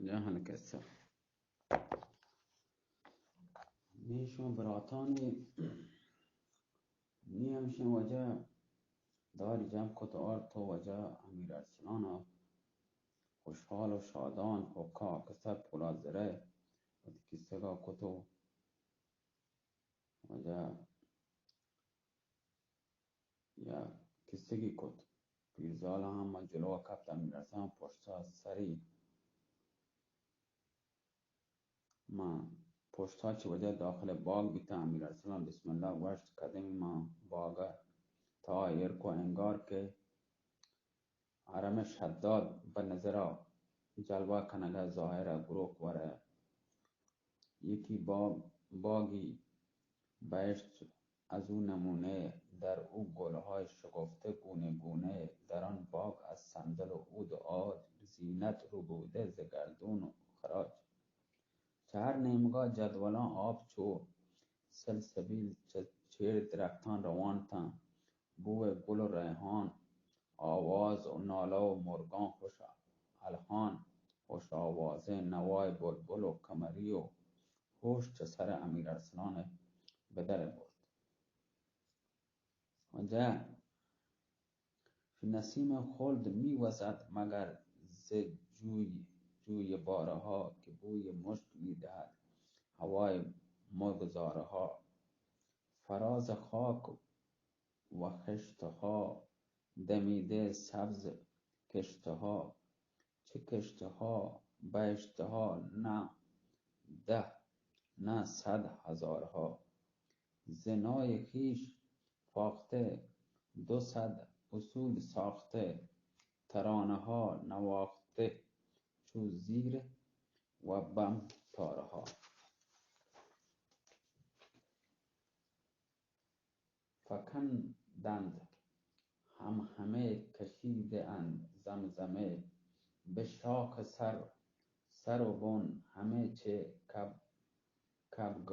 جہان قصہ۔ نی شما براتانی، نی ہمشیں وجہ داری جمع کت اور تو وجہ امیر ارسلان ءَ خوشحال و شادان و کا کسر پولاد زرہ وتی کسگا کت و وجہ یا کسگی کت۔ پیرزالا ہم من جلو کپت، امیر ارسلان پشتا سری ما پشتا چہ وجہ داخل باغ بیتاں۔ امیر ارسلان بسم اللہ گوشت، قدم ما باغ تا ایر کو، انگار کہ حرم شداد بہ نظرا جلوہ کنگا ظاہرا گروک ورہ۔ یکی باغ، باغی بہشت از او نمونہ، در او گل‌های شکفته گونه گونه، در آن باغ از صندل و عود و عاد زینت ربوده، ز گردون و خراج۔ چہ ہر نیمگا جدولاں آپ چو سلسبیل چہ چیر درختاں روان اتاں۔ بوئے گل و ریحان، آواز و نالہ و مرگاں خوش الحان، خوش آوازیں نوائے بلبل و کمری و ہوش چہ سر امیر ارسلان ءِ بدر برت۔ واجہ، نسیم خلد می‌وزد، مگر ز جوی، جوی بارها که بوی مشک می‌دهد هوای مرغزارها. فراز خاک و خشت‌ها، دمیده سبز کشت‌ها، چه کشت‌ها، بهشت‌ها، نه ده، نه صد هزارها. ز نای خویش فاخته، دو صد اصول ساخته، ترانه‌ها نواخته، چو زیر و بم تارها. فکندند هم همه، کشیده اند زمزمه، به شاخ سر، سر و بن همه چه کب، کبگ،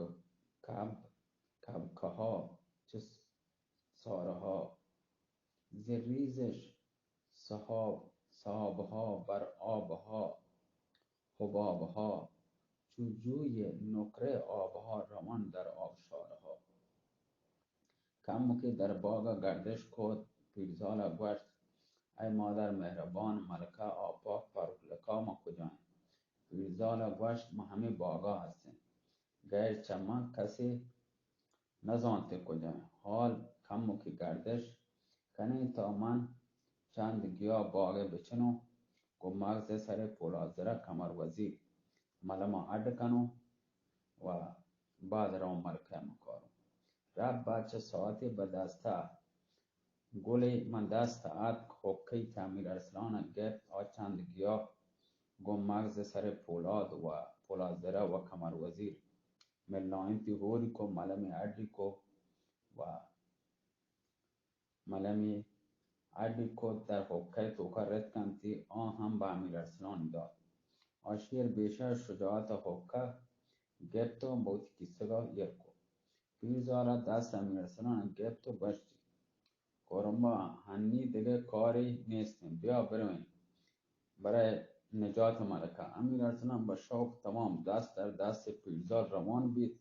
کب، کبکها چه سارها. ز ریزش سحاب، سحابها بر آبها، حبابها، چو جوی نقره آبها روان در آبشارها. کمکے در باگ ءَ گردش کت، پیرزال ءَ گوشت، اے مادر مہربان، ملکہ آپاک پارولکا ما کجا ایں؟ پیرزال ءَ گوشت، ما ہمے باگ ءَ ہستیں، غیر چہ من کسے نزانت ئے کجا ایں۔ حال کمکے گردش کنیں تا من چند گیاہ باگ ءَ بچنوں، گوں مغز ءِ سر ءَ پولاد زر ءَ کمر وزیر ملم ءَ اڈ کنوں و بعد رواں ملکہ ءَ مکاروں۔ رب بچ ساعتے بہ دست ءَ گلے من دست ءَ اتک، حقہ ءَ چہ امیر ارسلان ءَ گپت، آ چند گیاہ گوں مغز ءِ سر ءَ پولاد و پولاد زر ءَ و کمر وزیر ملائینتی، ہوری کو، ملمے اڈی کو و ملمے اڈی کت، در حقہ ءِ توکا رتکنتی، آ ہم بہ امیر ارسلان دات۔ آ شیر بیشہ شجاعت ءَ حقہ گپت و بہ وتی کیسگا ایر کو۔ پیرزال ءَ دست امیر ارسلان گپت و گوشتی، قرمبا، ہنی دگہ کارے نیستیں، بیا برویں۔ برای نجات ملکہ۔ امیر ارسلان بہ شوق تمام دست در دست پیرزال روان بیت۔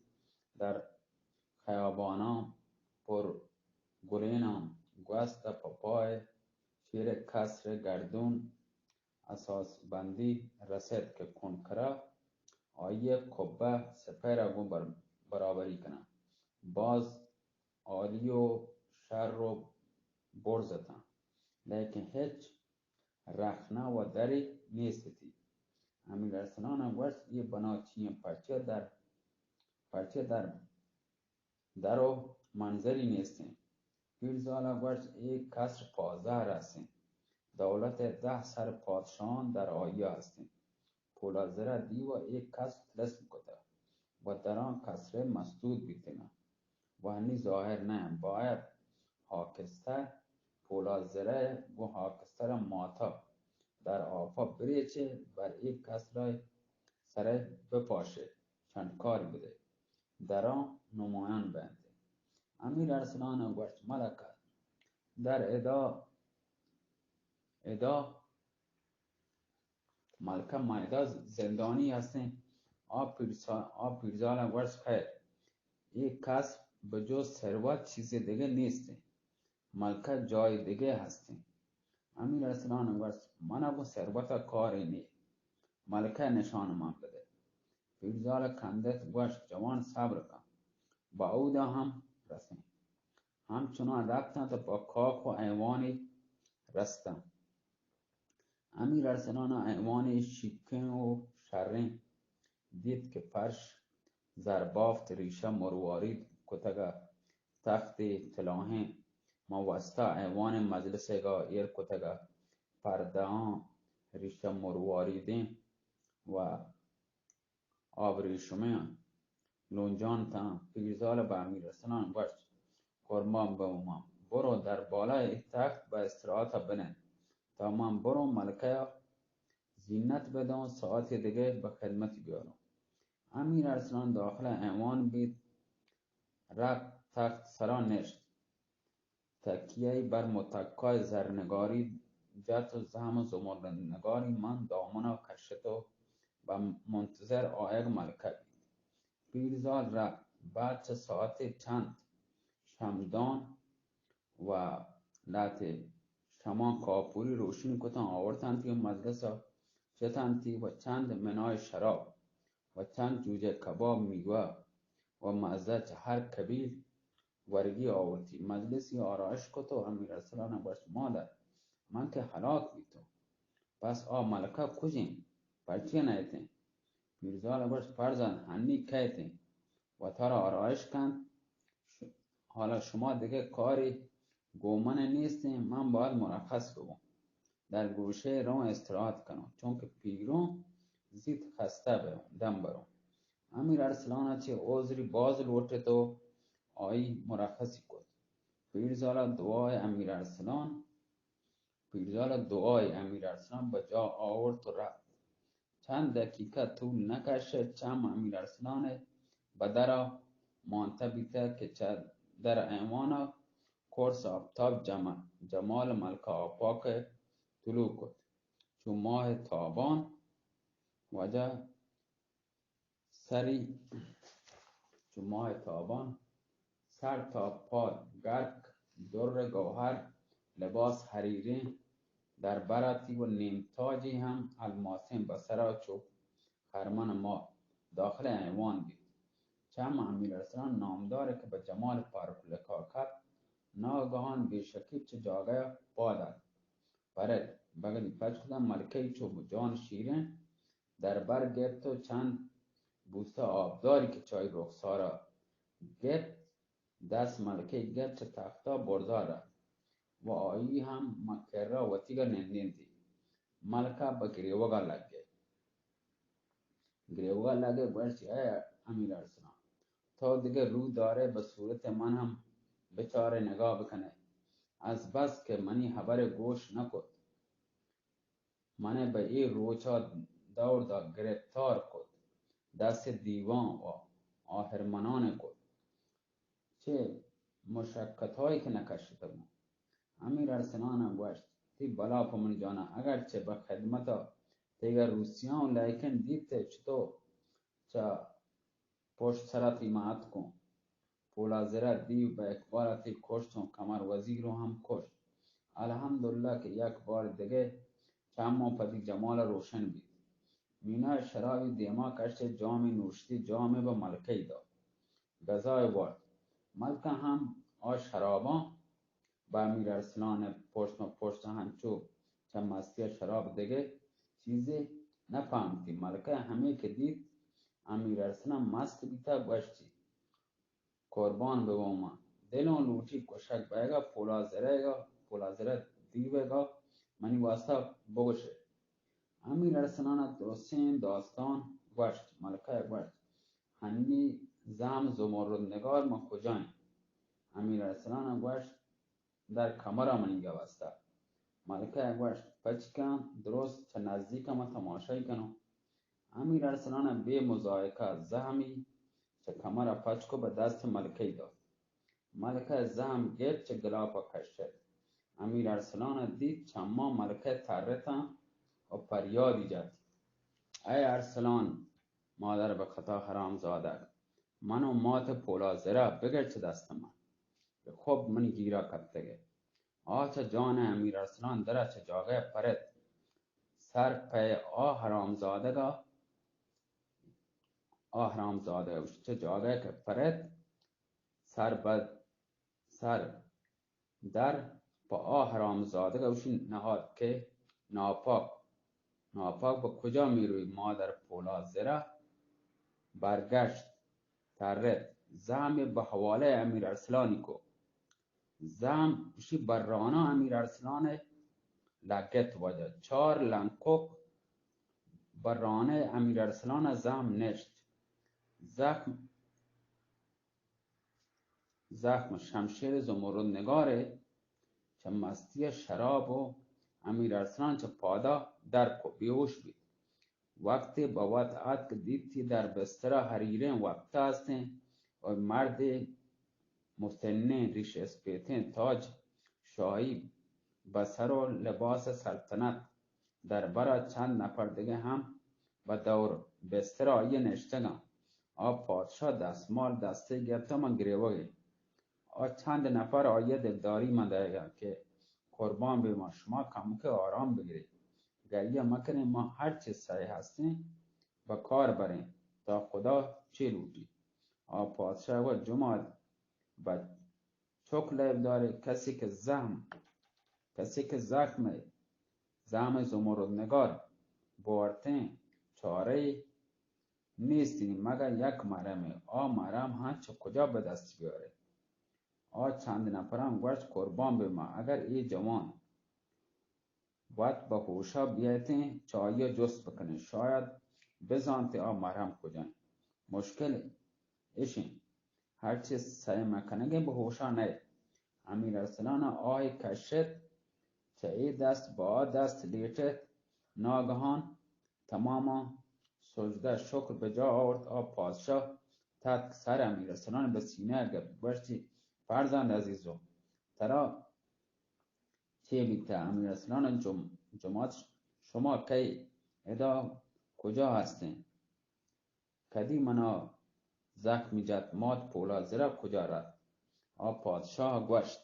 در خیاباناں پر گلیناں گوست ءَ پہ پائے شیر قصر گردون اساس بندی رسیت کہ کنکرہ آئی ءِ قبہ سپر ءَ گوں بر-، برابری کناں۔ باز عالی و شر و برز اتاں، لیکن ہچ رخنہ و درے نیست اتی۔ امیر ارسلان ءَ گوشت، اے بنا چی انت؟ پرچہ در، پرچہ در، در و منظری نیست انت؟ پیرزال ءَ گوشت، اے قصر پازدہ رس انت، دولت ءِ دہ سر پادشاہان در آئی ءَ ہست انت۔ پولاد زر ءَ دیو ءَ اے قصر طلسم کتہ و در آں قصر ءِ مسدود بیتگاں و ہنی ظاہر نہ انت۔ باید ہاکستر پولاد زر ءَ گوں ہاکستر ءَ ماتا در آپا بریچے، بر اے قصر ءِ سر ءَ بپاشے، چنڈکاری بدے، در آں نمایان بنت۔ امیر ارسلان ءَ گوشت، ملکہ، در ادا، ادا ملکہ میدا زندانی ہستیں۔ آ پیرسا-، آ پیرزال ءَ گوشت، خیر، اے کس بجز ثروت چیزے دگہ نیستیں۔ ملکہ جای دگہ ہستیں۔ امیر ارسلان ءَ گوشت، من ءَ گوں ثروت ءَ کارے نے، ملکہ ءِ نشان من بدے۔ پیرزال ءَ کندت، گوشت، جوان، صبر کن، باودا ہم رسیں۔ ہمچنان رپتاں تو پہ کاخ و ایوانے رستاں۔ امیر ارسلان ءَ ایوانے شیکیں و شریں دیت کہ فرش زربافت، ریشہ مروارید کتگ ءُ تختے تلاہیں، ماں واستا ایوان مجلس ءَ ایر کتگ ءُ پردہاں ریشہ مرواریدیں و آبریشمیں لونجان تاں۔ پیرزال ءَ بہ امیر ارسلان گوشت، قربان بہ من، برو در بالای اے تخت بہ استراحت ءَ بنند، تا من برو ملکہ ءَ زینت بداں، ساعتے دگہ بہ خدمتی بیاراں۔ امیر ارسلان داخل ایوان بیت، رپت تخت سرا نشت۔ تکیہ بر متکای زرنگاری جت و زحم و زمرد نگاری من دامنا کشت و بہ منتظر آیگ ملکہ بیت۔ پیرزال رپت، بعد چہ ساعتے چند شمدان و لہتے شماں کاپوری روشنی کتاں آورتانتی و مجلس ءَ شتانتی و چند منای شراب و چند جوجہ کباب، میوہ و مزہ چہ ہر قبیل ورگی آورتی۔ مجلسی آرائش کت و امیر ارسلان ءَ گوشت، مادر، من کہ ہلاک بیتوں، پس آ ملکہ کجیں؟ پرچیا نئیتیں؟ پیرزال ءَ گوشت، فرزند، ہنی کئیتیں؟ وتارا آرائش کنت۔ ش-، حالا شما دگہ کارے گوں من نیستیں، من باید مرخص ببوں۔ در گوشے روں استراحت کنوں، چونکہ پیروں زیت خستہ بروں، دم بروں۔ امیر ارسلان ءَ چہ عذری باز لوٹت و آئی مرخصی کت۔ پیرزال ءَ دعای امیر ارسلان، پیرزال ءَ دعای امیر ارسلان بہ جا آورت و رفت۔ چند دقیقہ طول نہ کشت، چم امیر ارسلان ءَ بہ در ءَ مانتہ بیتگ کہ چہ در ایوان ءَ قرص آفتاب جم-، جمال ملکہ آپاک ءَ طلوع کت۔ چو ماہ تابان واجہ سری، چو ماہ تابان سر تا پاد گرک، در گوہر، لباس حریریں در بر اتی و نیم تاجی ہم الماسیں بہ سرا چو خرمن ماہ داخل ایوان بیت۔ چم امیر ارسلان نامدار کہ بہ جمال پارک لکاکت، ناگہان بے شکی چہ جاگہ پاد ات۔ پرت، بگلی پچ کتاں، ملکہ چو جان شیریں در بر گپت و چند بوسہ آبداری کہ چہ آئی رخسارا گپت، دست ملکہ گپت، چہ تختا برزا رفت و آئی ہم مکرا وتیگا نندینتی۔ ملکہ بہ گریوگا لگت۔ گریوگا لگت، گوشت، اے امیر ارسلان، تو دگہ رو دارے بہ صورت من ہم بچارے نگاہ بکنے۔ از بس کہ منی حبر گوش نکت، من بہ اے روچا دور دا گرپتار کت، دست دیوان و آہرمنان کت۔ چہ مشقتایی کہ نکشتگوں۔ امیر ارسلان ءَ گوشت، تئی بلا پہ من جانا، اگرچہ بہ خدمت ءَ تیگا روسیاں، لیکن دیت چتو چہ پشت سرا تئی ما اتکوں۔ پولا زرہ دیو بہ اقبال ءَ تئی کشتوں، قمر وزیروں ہم کشت۔ الحمدللہ کہ یک بار دگہ چموں پہ تئی جمال روشن بیت۔ مینا شرابی دیما کشت، جامی نوشتی، جامی بہ ملکہ ءَ دات۔ گزا ءَ وارت۔ ملکہ ہم آ شراباں بہ امیر ارسلان ءِ پشت ما پشت ہنچو چہ مستی ءَ شراب دگہ چیزے نہ پہمتی۔ ملکہ ہمے کہ دیت امیر ارسلان مست بیتہ، گوشتی، قربان ببوں من، دلوں لوٹی کشگ بئیگا، پولا زرئیگا، پولا زرہ دیوگا منی واسطہ بگوشے۔ امیر ارسلان ءَ درستیں داستان گوشت۔ ملکہ ءَ گوشت، ہنی زہم زمرد نگار من کجا انت؟ امیر ارسلان ءَ گوشت، در کمرا منیگا بستہ۔ ملکہ ءَ گوشت، پچ کن، درست چہ نزدیکا من تماشائی کنوں۔ امیر ارسلان ءَ بے مضایقہ زہمی چہ کمرا پچ کو بہ دست ملکہ ءَ دات۔ ملکہ زہم گپت، چہ گلاپا کشت۔ امیر ارسلان ءَ دیت چماں ملکہ ترتاں و پریادی جت۔ اے ارسلان، مادر بہ خطا حرام زادگ، من و مات پولا زرہ بگر چہ دست من، کہ خب منی گیرا کپتگے. آ چہ جان امیر ارسلان درا چہ جاگہ پرت، سر پہ آ حرام زادگا، آ حرام زادگ چہ جاگہ کہ پرت، سر بہ سر در پہ آ حرام زادگ اوشی نہاد کہ ناپاک، ناپاک بہ کجا میروی؟ مادر پولا زرہ برگشت، ترت، زہم بہ حوالہ امیر ارسلانی کو. زہم اوشی برانا امیر ارسلان لگت واجہ، چار لنکوک برانا امیر ارسلان زہم نشت. زخم زخم شمشیر زمرد نگارے چہ مستی شراب و امیر ارسلان چہ پادا در کو، بیہوش بیت. وقتی بہ وت آتک، دیتی در بسترا حریریں وپتہ استیں و مردے مسنیں، ریش اسپیتیں، تاج شاہی بہ سر و لباس سلطنت، دربرا چند نفر دگہ ہم بہ دور بستر آئی نشتگاں. آ پادشاہ دستمال دستی گپت، من گریوگیں. آ چند نفر آئی دلداری من دئیگاں کہ قربان بہ ما، شما کمکے آرام بگرے، گریہ مکنے، ما ہر چیز سہی ہستیں بہ کار بریں، تا خدا چے لوٹی. آ پادشاہ و جمال بہ چک لیب دارے، کسی کہ زہم، کسی کہ زخم، زہم زمرد نگار بوارتیں چارے نیستی مگہ یک مرمے. آ مرم ہم چہ کجا بہ دست بیارے؟ آ چند نفراں گوشت، قربان بہ ما، اگر اے جوان وت بہ ہوشا بیایتیں، چہ آئیا جست بکنیں، شاید بزانتیں آ مرہم کجا انت. مشکل اش انت، ہرچی سعی مکنگیں بہ ہوشا نئیت. امیر ارسلان آہے کشت، چہ اے دست بہ آ دست لیٹت، ناگہان تماما سجدہ شکر بجا آورت. آ پادشاہ تتک سر امیر ارسلان بہ سینہ گپت، گوشتی، فرزند عزیزو، ترا چے بیتہ؟ امیر ارسلان جم-، جمات، شما کئے؟ ادا کجا ہستیں؟ کدی منا زخمی جت؟ مات پولا زرہ کجا رفت؟ آ پادشاہ گوشت،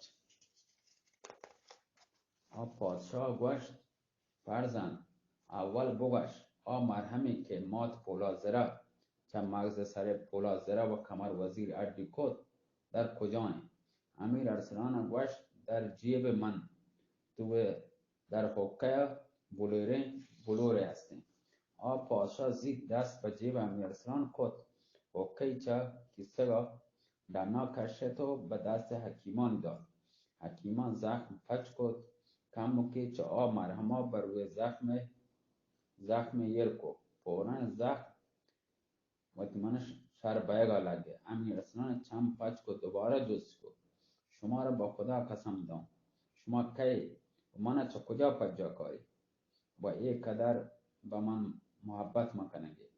آ پادشاہ گوشت، فرزند، اول بگوش، آ مرہمے کہ مات پولا زرہ چہ مغز سر پولا زرہ و کمر وزیر اڈی کت، در کجا انت؟ امیر ارسلان گوشت، در جیب من، تو در حقہ بلوریں بلورے ہستیں. آ پادشاہ زیت دست پہ جیب امیر ارسلان کت، حقہ چہ کیسگا ڈنا کشت و بہ دست حکیمانی دات. حکیمان زخم پچ کت، کمکے چہ آ مرہما بہ روی زخم، زخم ایر کو. فوراً زخم وتی من شر بئیگا لگے. امیر ارسلان چم پچ کو، دوبارہ جست کو، شمارا بہ خدا قسم داں، شما کئے و منا چہ کجا پجا کاری و اے قدر بہ من محبت مکنگے؟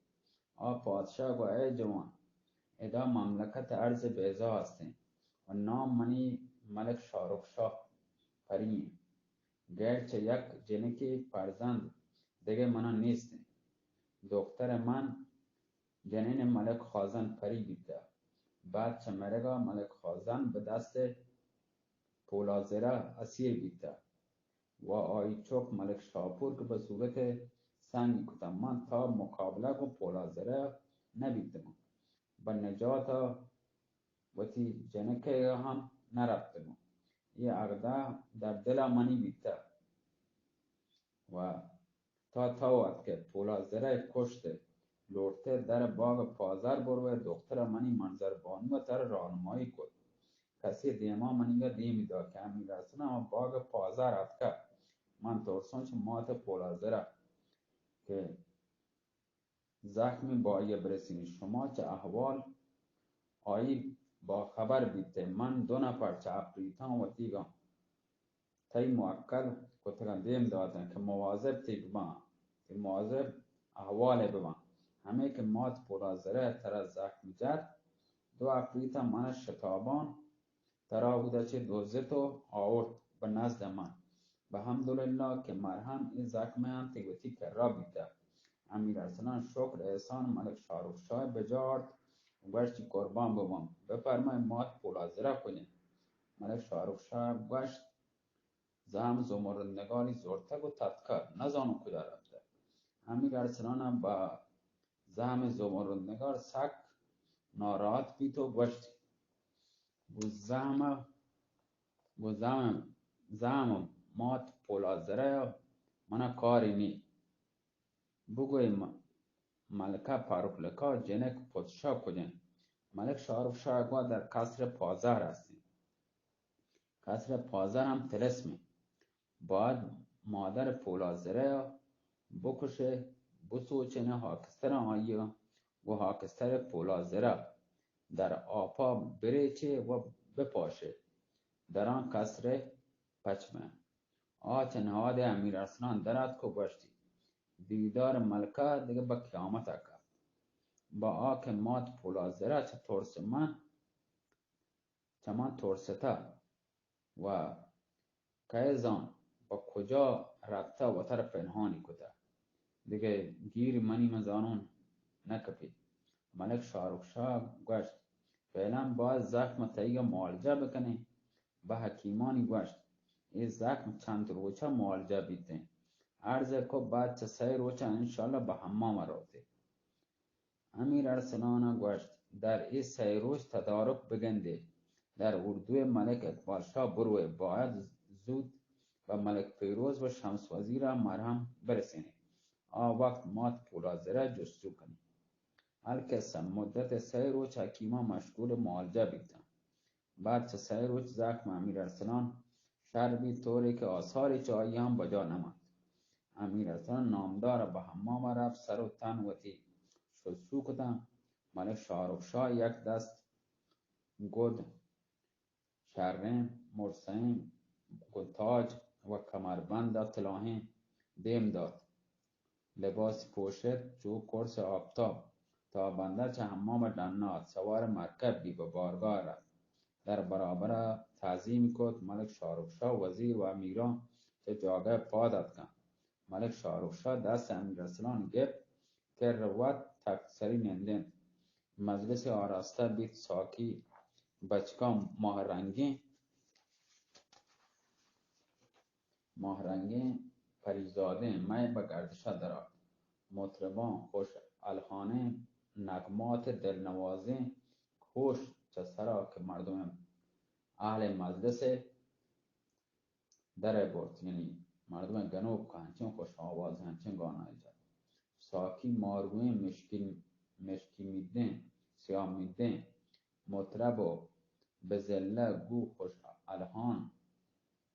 آ پادشاہ گو، اے جوان، ادا مملکت ارض بیضا ہستیں و نام منی ملک شاہ رخ شاہ پری انت. غیر چہ یک جنکے فرزند دگہ منا نیست انت. دختر من جنین ملک خازن پری بیتہ. بعد چہ مرگا ملک خازن بہ دست پولا زرہ اسیر بیتہ و آئی چک ملک شاپور کہ بہ صورت سنگ کتہ. من تا مقابلہ گوں پولا زرہ نہ بیتگوں، بہ نجات وتی جنکے ہم نہ رپتگوں. اے عقدہ در دلا منی بیتہ و تا تو اتکئے، پولا زرہ کشتئے، لوٹتئے در باغ پازار بروئے، دختر منی منظر بانو ترا راہنمائی کت. کسی دیما منیگا دیمی دات کہ امیر ارسلان ہما باغ پازار اتکہ. من ترسوں چہ مات پولا زرہ کہ زخمی بہ آئی برسینی. شما چہ احوال آئی باخبر بیتئے. من دو نفر چہ اپریتاں وتیگاں تئی موکل کتگاں، دیم داتاں کہ مواظب تئی بباں، تئی مواظب احوالے بباں. ہمے کہ مات پولا زرہ ترا زخم جت، دو اپریتاں من شتابان ترا اودا چہ دزت و آورت بہ نزد من. بہ حمدللہ کہ مرہم اے زخمیاں تئی وتی کرا بیتہ. امیر ارسلان شکر احسان ملک شاہ رخ شاہ بجارت، گوشتی قربان ببم، بفرمائے مات پولازرہ کجیں؟ ملک شاہ رخ شاہ گوشت زحم زمرد نگاری زرتگ و تتکگ، نزانوں کجا رفتگ۔ امیر ارسلان با زحم زمرد نگار سک ناراحت بیت و گوشتی گو زحم، گو زحم، زحم مات پولازرہ منا کاری نی۔ بگوئے م-، ملکہ پاروکلکا جنک پتشا کجن؟ ملک شاہ رخ شاہ گوا در قصر پازہر ہستیں۔ قصر پازہر ہم طلسمیں۔ باید مادر پولازرہ بکشے، بسوچنے ہاکستر آئی گو ہاکستر پولازرہ در آپا بریچے و بپاشے۔ دران قصر پچ بیں۔ آ چہ نہادے امیر ارسلان در آتک و گوشتی دیدار ملکہ دگہ بہ قیامت کپت۔ با آ کہ مات پولازرہ چہ ترس من، چہ من ترستہ و کئے زان پہ کجا رپتہ وتر پنہانی کتہ۔ دگہ گیر منی من زانون نہ کپیت۔ ملک شاہ رخ شاہ گوشت فعلاً باید زخم تئیگا معالجہ بکنیں۔ بہ حکیمانی گوشت، اے زخم چند روچا معالجہ بیتیں۔ عرض کو بعد چہ سئے روچا انشاءاللہ بہ حمام روتے۔ امیر ارسلان گوشت، در اے سئے روچ تدارک بگندے۔ در اردوئے ملک اقبال شاہ بروئے، باید زود بہ ملک پیروز و شمس وزیرا مرہم برسینے۔ آ وقت مات پولازرہ جستجو کنی۔ القصہ مدت سئے روچ حکیمان مشغول معالجہ بیتاں۔ بعد چہ سئے روچ زخم امیر ارسلان شر بیت، طورے کہ آثارے چہ آئی ہم بجا نمانت۔ امیر ارسلان نامدار بہ حمام رفت، سر و تن وتی شستشو کتاں۔ ملک شاہ رخ شاہ یک دست گد شریں مرسئیں گلتاج و کمربند ء تلاہیں دیم دات۔ لباسی پوشت، چو کرس آپتاب تابندہ چہ حمام ء ڈنا آت، سوار مرکب بی بہ بارگاہ رفت۔ در برابر ء تعظیم کت۔ ملک شاہ رخ شاہ وزیر و امیران چہ جاگہ پاد اتکاں۔ ملک شاہ رخ شاہ دست امیر ارسلان گپت، کر وت تخت سری نندنت۔ مجلس آراستہ بیت۔ ساکی بچکاں ماہ رنگیں، ماہ رنگیں پریزادیں مئے بہ گردشہ درآت۔ مطرباں خوش الحانیں نغمات دلنوازیں ہوش چہ سرا کہ مردم اہل مجلس ء در ء برت، یعنی مردم گنوک انچیں خوش آواز، انچیں گانا جت۔ ساکی مارویں مشکی، مشکی میدیں، سیاہ میدیں مطرب و بزلہ گو خوش الحان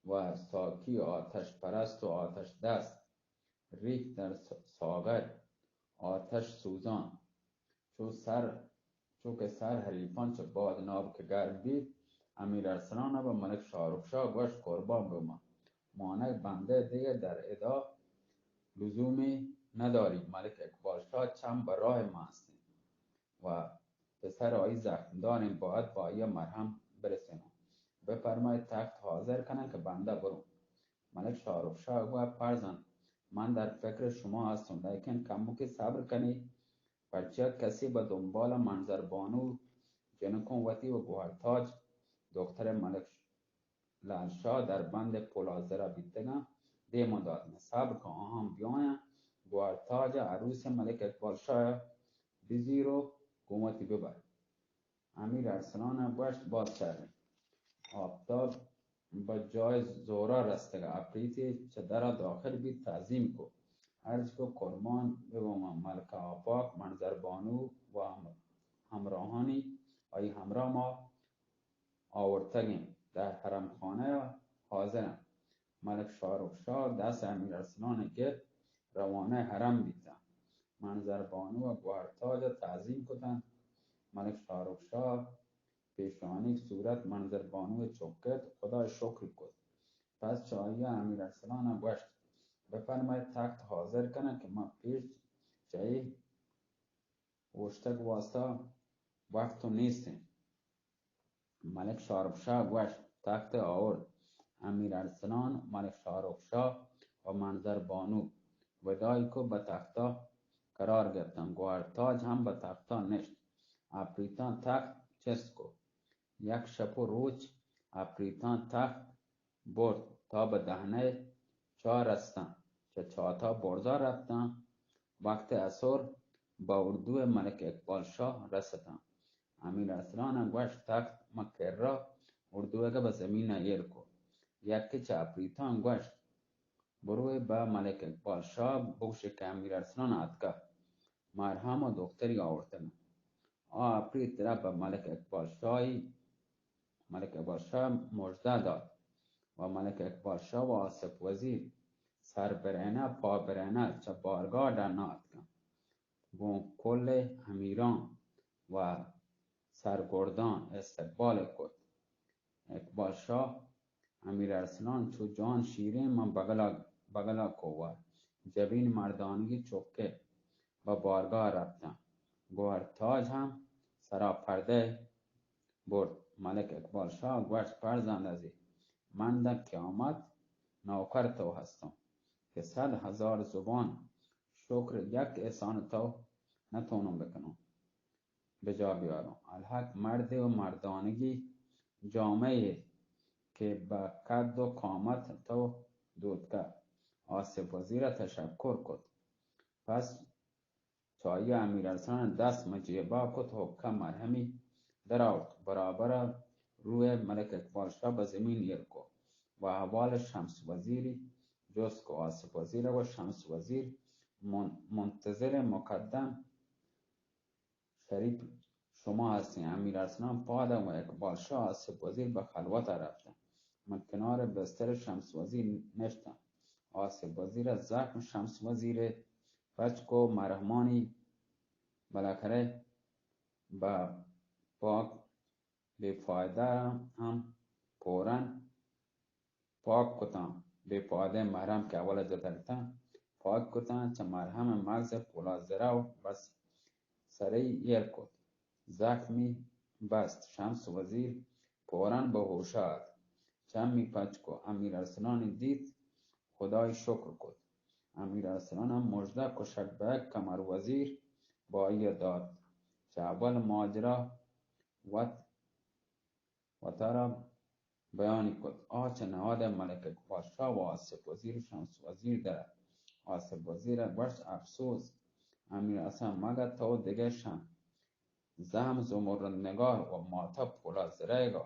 و ساکی آتش پرست و آتش دست ریخت در س-، ساغر آتش سوزان۔ چو سر، چو کہ سر حریفان چہ باد ناب کہ گرم بیت، امیر ارسلان ء بہ ملک شاہ رخ شاہ گوشت، قربان بہ من، مانگ بندہ دگہ در ادا لزومی نداری۔ ملک اقبال شاہ چم بہ راہ ما استیں و پسر آئی زخمداریں، باید با آئی مرہم برسینوں۔ بفرمائے تخت حاضر کنن کہ بندہ برو۔ ملک شاہ رخ شاہ گوشت، فرزند، من در فکر شما هستم، لیکن کمکی صبر کنی، پرچیا کسی به دنبال منظر بانو جنکون وتی و گوهرتاج دختر ملک لال شاہ در بند پلازرا بیتگاں، دیما دات. صبر کن، آهان بیایاں، گوهرتاج عروس ملک اقبال شاہ بزیر و گون وتی ببر. امیر ارسلان ء گوشت، باز شر انت. آپتاب بہ جای زورا رستگ ء اپریتے چہ درا داخل بیت، تعظیم کو. عرض کو، قربان بباں ملکہ آپاک منظر بانو و ہم-، ہمراہانی آئی ہمراہ ما آورتگیں، در حرم خانہ ء حاضر انت. ملک شاہ رخ شاہ دست امیر ارسلان ء گپت، روانہ حرم بیتاں. منظر بانو ء گوہر تاج ء تعظیم کتنت. ملک شاہ رخ شاہ پیشانی صورت منظر بانو ء چکت، خدا ء شکر کت. پس چہ آئی ء امیر ارسلان ء گوشت، بفرمائے تخت حاضر کناں کہ من پیش چہ اے اوشتگ واستا وقت و نیست انت. ملک شاہ رخ شاہ گوشت، تخت آورت. امیر ارسلان، ملک شاہ رخ شاہ و منظر بانو وداعی کو بہ تختا قرار گپتاں۔ گوہر تاج ہم بہ تختا نشت۔ اپریتاں تخت چست کو۔ یک شپ و روچ اپریتاں تخت برت تا بہ دہنہ چاہ رستاں۔ چہ چاتا برزا رپتاں۔ وقت عصر بہ اردوئے ملک اقبال شاہ رستاں۔ امیر ارسلان گوشت، تخت مہ کرا اردوئیگا بہ زمینا ایر کو۔ یکے چہ اپریتاں گوشت، بروئے بہ ملک اقبال شاہ بگوشے کہ امیر ارسلان آتکا، مرہم و دختری آورتگاں۔ آ اپریت رپت بہ ملک اقبال شاہی، ملک اقبال شاہ مژدہ دات و ملک اقبال شاہ و آصف وزیر سر برہنہ پا برہنہ چہ بارگاہ ڈنا آتکاں۔ گوں کل امیراں و سرگرداں استقبال کت۔ اقبال شاہ، امیر ارسلان چو جان شیریں من بگلا، بگلا کو و جبین مردانگی چکے بہ بارگاہ رپتاں۔ گوہر تاج ہم سرا پردہ برت۔ ملک اقبال شاہ گوشت، فرزند عزیز، من داں قیامت نوکر تو ہستوں کہ صد ہزار زبان شکر یک احسان تو نتونوں بکنوں، بجا بیاروں۔ الحق مردے و مردانگی جامعے کہ بہ قد و قامت تو دوتکہ۔ آصف وزیر تشکر کت۔ پس چہ آئی ء امیر ارسلان ء دست مہ جیبا کت، حکہ مرہمی درآورت، برابر ء روئے ملک اقبال شاہ بہ زمین ایر کو و احوال شمس وزیری جست کو۔ آصف وزیر ء گوشت، شمس وزیر من-، منتظر مقدم شریف شما ہستیں۔ امیر ارسلان پاد ء و اقبال شاہ آصف وزیر بہ خلوت ء رپتاں۔ من کنار بستر شمس وزیر نشتاں۔ آصف وزیر ء زخم شمس وزیر ء پچ کو، مرہمانی بالاخرہ بہ پاک بے فائدہ ہم پورن پاک کتاں۔ بے فائدہ مرہم کہ اول جتگتاں، پاک کتاں، چہ مرہم مغز پولا زرہ و بس سرئی ایر کت۔ زخمی بست۔ شمس وزیر پورن بہ ہوشا ات۔ چمی پچ کو۔ امیر ارسلانی دیت، خدای شکر کت۔ امیر ارسلان ہم مژدہ کشگ بہ قمر وزیر بہ آئی ء دات۔ چہ اول ماجرا وت وتارا بیانی کت۔ آ چہ نہاد ء ملک اقبال شاہ و آصف وزیر و شمس وزیر در ات۔ آصف وزیر ء گوشت، افسوس امیر حسن، مگہ تو دگہ شن زہم زمرد نگار و ماتا پولا زرئیگا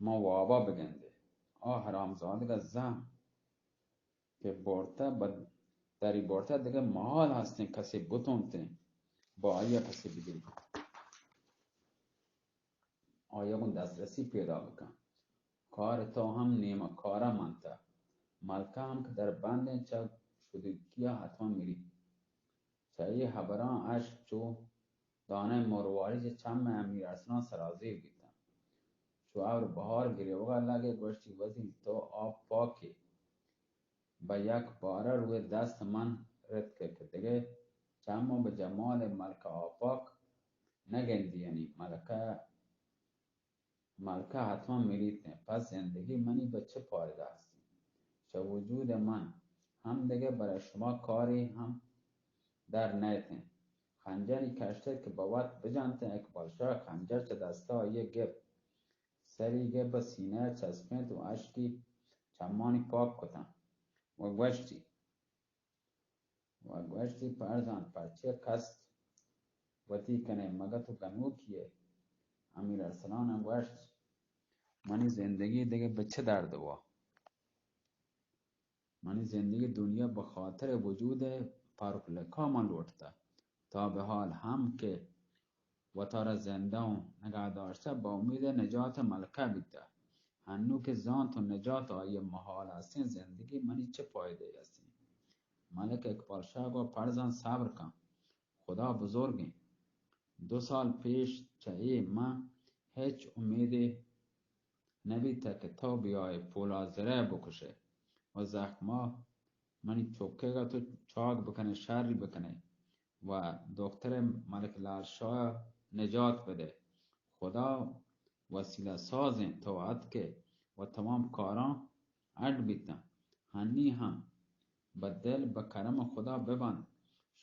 ما وابا بگندے۔ آ حرامزادگا زہم کہ برتہ بہ دری برتہ دگہ محال ہستیں کسے بتونتیں با آئیا کسے بگری، آئیا گوں دسترسی پیدا بکن۔ کار تو ہم نیمہ کارا منتہ۔ ملکہ ہم کہ در بندیں چہ شدوکیا حتما مری۔ چہ اے ہبراں اشک چو دانہ مرواری چہ چم امیر ارسلان سرازیر بیتاں۔ چو ابر بہار گریوگا لگے گوشتی، وزیر تو آپ پاکے۔ بہ یک بارہ روئے دست من رتکہ کہ دگہ چم و بہ جمال ملکہ آپاک نہ گندی، یعنی ملکہ ملکہ حتما مریت انت، پس زندگی منی بہ چہ پائدہ ہست انت؟ چہ وجود من ہم دگہ برای شما کارے ہم در نیت انت۔ خنجری کشتگ کہ بہ وت بجنت انت، اقبال شاہ خنجر چہ دستا آئی گپت، سری گپت بہ سینہ چسپینت و اشکی چمانی پاک کتنت و گوشتی، و گوشتی، پرزند، پرچے کست وتی کنے؟ مگہ تو گنوکی ئے؟ امیر ارسلان ء گوشت، منی زندگی دگہ بہ چہ درد وا؟ منی زندگی دنیا بہ خاطر وجود پاروک لقا من لوٹتا۔ تا بہ حال ہم کہ وتارا زندہ و نگہ داشتہ، بہ امید نجات ملکہ بیتہ۔ ہنو کہ زانت و نجات آئی محال ہستیں، زندگی منی چہ پائدہ ہستیں؟ ملک اقبال شاہ گو، پرزند، صبر کن، خدا بزرگیں۔ دو سال پیش چہ اے من ہچ امیدے نبیتہ کہ تو بیائے پولا زرہ بکشے و زخما منی چکے گا تو چاک بکنے، شری بکنے و دختر ملک لال شاہ نجات بدے۔ خدا وسیلہ سازیں، تو اتکے و تمام کاراں اڈ بیتاں۔ ہنی ہم بہ دل بہ کرم خدا ببند۔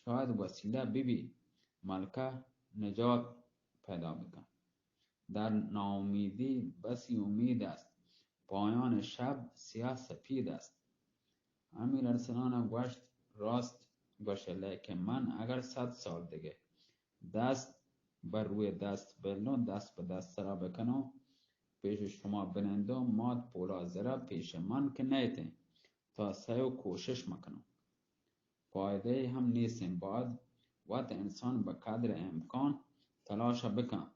شاید وسیلہ ببی ملکہ نجات پیدا بکن. در ناامیدی بسی امید است، پایان شب سیاه سپید است. امیر ارسلان گوشت، راست گوشه، لیکن من اگر صد سال دیگه دست بر روی دست بلون، دست به دست سرا بکنون، پیش شما بنندون، مات پولاد زرا پیش من که نیتین، تا سعی و کوشش مکنون، فایده هم نیستین. باید وت انسان به قدر امکان تلاش بکن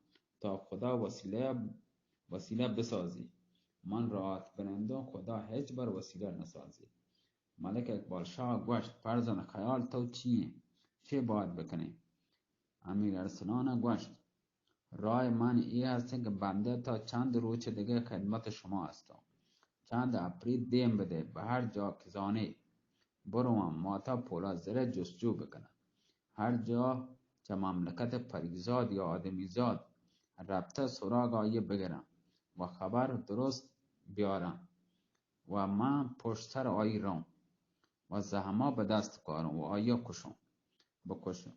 تا خدا وسیله، وسیله بسازی. من راحت بنندون، خدا هیچ بر وسیله نسازی. ملک اقبال شاہ گوشت، فرزند، خیال تو چی انت؟ چه باید بکنیں؟ امیر ارسلان گوشت، رای من ای هست که بنده تا چند روچ دیگه خدمت شما هستم. چند اپریت دیم بده، به هر جا که زانی بروان، ماتا پولاد زره جستجو بکنن. هر جا چه مملکت پریزاد یا آدمیزاد رفته، سراغ آیه بگرن و خبر درست بیارن. و من پشت سر آئی رون و زہما به دست کارون و آیا کشون، بکشون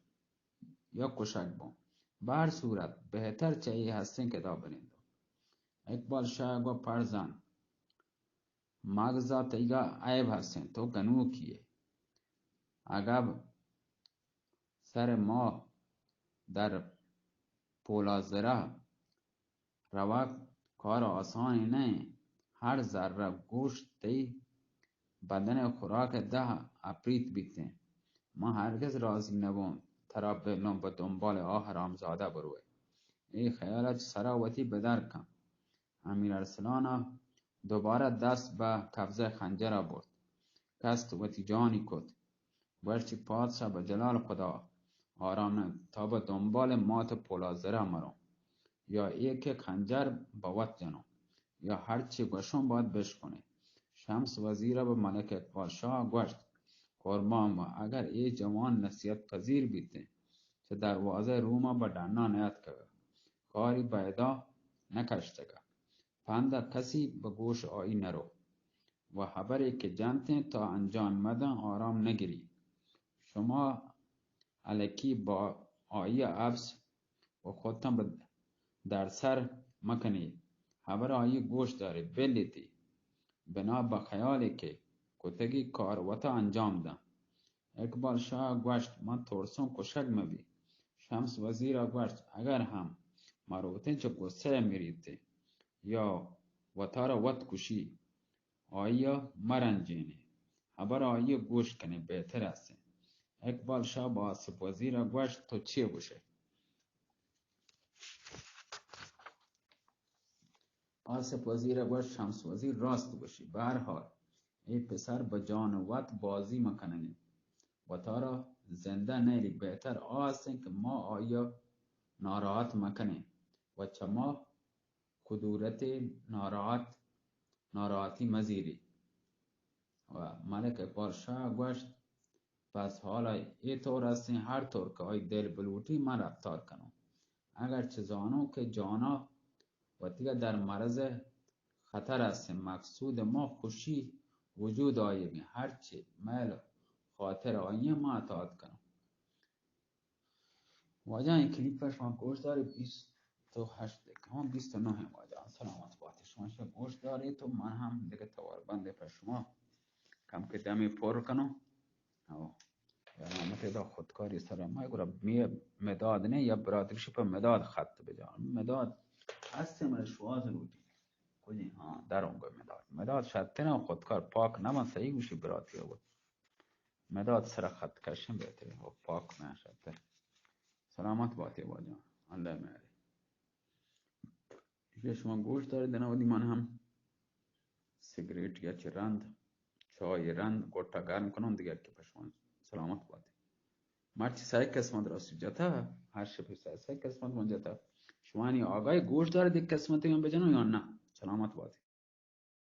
یا کشگ بون. به هر صورت بهتر چه ای هستین که دا بنندون. اقبال شاہ گو، فرزند، مغزا تیگا عیب هستین، تو گنوکیه. اگب سر ما در پولاد زره روگ کار آسانی نہ انت. ہر ذرہ گوشت تئی بدن ءِ خوراک ءِ دہ اپریت بیت انت. من ہرگز راضی نہ بون ترا بلوں پہ دنبال آ حرامزادہ بروئے. اے خیال ءَ چہ سرا وتی بدر کن. امیر ارسلان ءَ دوبارہ دست بہ قبضہ خنجر ءَ برت. کست وتی جانی کت. گوشت، پادشاہ بہ جلال خدا آرام نہ، تا بہ دنبال مات پولاد زرہ مروں، یا اے کہ خنجر بہ وت جنوں، یا ہرچی گوشوں باید بشکنیں. شمس وزیر بہ ملک اقبال شاہ گوشت، قربان بہ، اگر اے جوان نصیحت پذیر بیتیں، چہ دروازہ روما بہ ڈنا نیاتکگا، کاری بہ ادا نکشتگا. پند ءَ کسی بہ گوش آئی نرو و ہبرے کہ جنتیں تا انجام مدن آرام نگری. شما الکی با آئی ءَ اپس و خودتان بہ دردسر مکنی. ہبر آئی گوش داری، بلیتی. بنا بہ خیالی کہ کتگی کار وتا انجام دن. اقبال شاہ ءَ گوشت، من ترسوں کشگ مہ بی. شمس وزیر ءَ گوشت، اگر ہم مروتیں چہ غصہ ءَ مریتیں یا وتارا وت کشی، آئی ءَ مہ رنجینیں، ہبر آئی ءَ گوش کنیں بہتر است. اقبال شاہ بہ آصف وزیر ءَ گوشت، تو چے گوشئے؟ آصف وزیر ءَ گوشت، شمس وزیر راست گوشی. بہ ہر حال، اے پسر بہ جان وت بازی مکننیں، وتارا زندہ نیلی. بہتر آ استیں کہ ما آئی ءَ ناراحت مکنیں و چہ ما کدورت ناراحت، ناراحتی مزیری. و ملک اقبال شاہ گوشت، پس حالا اے طور استیں، ہر طور کہ آئی دل بلوٹی من رفتار کنوں. اگرچہ زانوں کہ جانا وتیگا در مرض خطر استیں، مقصود ما خوشی وجود آئیگیں، ہرچی میل خاطر آئی ما اطاعت کنوں. واجہ، این کلیپ ءَ شما گوش دارے، بیست و ہشت دقیقہ، ہاں، بیست و نہ ہیں واجہ. سلامت باتے، شما شما گوش دارے تو من ہم دگہ توار بندے پر شما کم کہ دمی پر کنوں. او، یا نامت دا خودکاری سر ما گرا می مداد نے یا برادرشی پر مداد خط بجان. مداد ہستے من شواز لوٹی. کجی؟ ہاں، دروں گو مداد. مداد شتنا خودکار پاک نہ من صحیح گوشی براتی ہو. مداد سرا خط کشیں بہتریں، او پاک میں شتر. سلامت باتے واجہ، اللہ مہرے. اے شما گوش دارے، دنا ودی من ہم سگریٹ یا چہ رند، چائے رند، گوٹا گرم کنوں، دگہ کہ پہ شما. سلامت باتے. مرچی سئے قسمت راستی جتا، ہر شپی سئے، سئے قسمت من جتا. شمانی آگاہی گوش دارے، دگہ قسمت من بجنوں یا نہ؟ سلامت باتے.